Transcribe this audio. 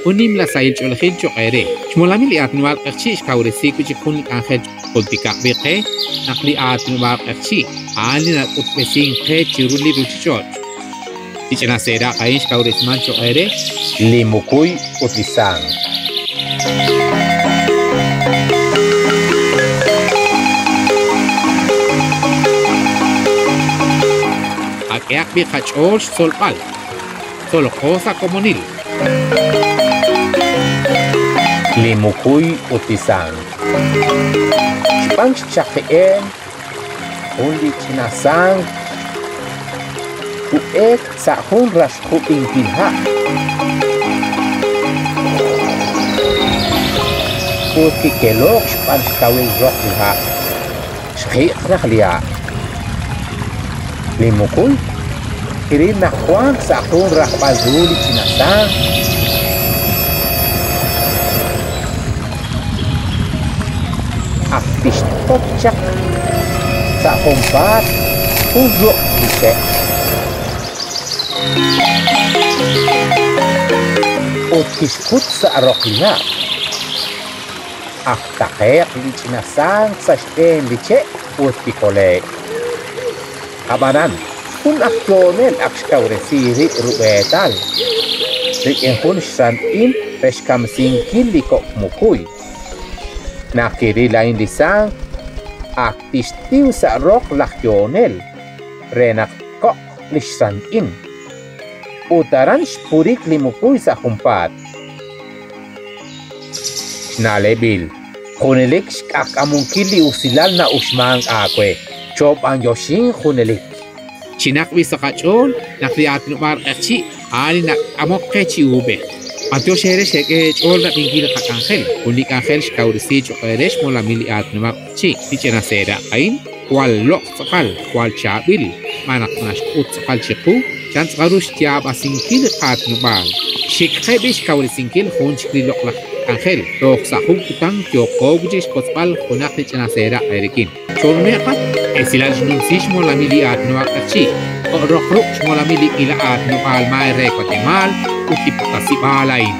Jun nimla sahil ch'oolejil cho'q eere. Xmolamil li aatinob'aal q'eqchi' xkawresi wi' chik jun li k'anjel. Jultikaq b'i' qe naq li aatinob'aal q'eqchi' a'an li nak'utb'esink qe chiru li ruuchich'och'. Li ch'ina seeraq' a'in xkawresiman cho'q eere. Li mukuy ut li sank. Qak'ehaq b'i' qach'ool xtzolb'al. Tzolqo sa' komonil. Li mukuy ut li sank. Xb'aan xchaqi'eel jun li ch'ina sank xkub'eek sa' jun raxjub'inkil ha'. Ut kikelo'k xb'aan xkawil roq li ha'. Xjiq' raj li ha'. Li mukuy kiril naq wank sa' jun rajb'al ru li ch'ina sank. Ak tixtop chaq sa' junpaat jun ruq' li che'. Ut kixkut sa' roq li ha'. Ak taqe'q li ch'ina sank sa' xb'een li che' ut kikole'k. Ab'anan, jun aj yo'onel ak xkawresi rib' rub'eetal, rik'in jun xsant'il re xkamsinkil li kok' mukuy. Naq kiril a'in li sank, ak tixtiw sa' roq laj yo'onel re naq tkoq li xsant'in. Ut aran xpurik li mukuy sa' junpaat. Xna'leb'il. Junelik xk'ajk'amunkil li usilal na'uxmank aawe. Choob'anyoxin junelik. Chinaq b'i' sa' qach'ool naq li aatinob'aal q'eqchi' a'an li nak'amok qe chi uub'ej. B'antiox eere xeek'e eech'ool rab'inkil li qak'anjel, jun li k'anjel xkawresi cho'q eere xmolamil li aatinob'aal q'eqchi'. Li ch'ina seeraq' a'in jwal loq' tz'aqal, jwal chaab'il, xb'aan naq naxk'ut tz'aqal chiqu chan tz'aqal ru xyaab'asinkil li qaatinob'aal. Xik qe b'i' xkawresinkil jun chik li loq'laj k'anjel, toj sa' jun kutan yooqo wi' chik xkotzb'al junaq li ch'ina seeraq' eerik'in. Choonume'q esilal xnumsi xmolamil li aatinob'aal q'eqchi', jo' roq ruq' xmolamil li k'iila aatinob'aal maay re Watemaal ut li puqtasib'aal a'in.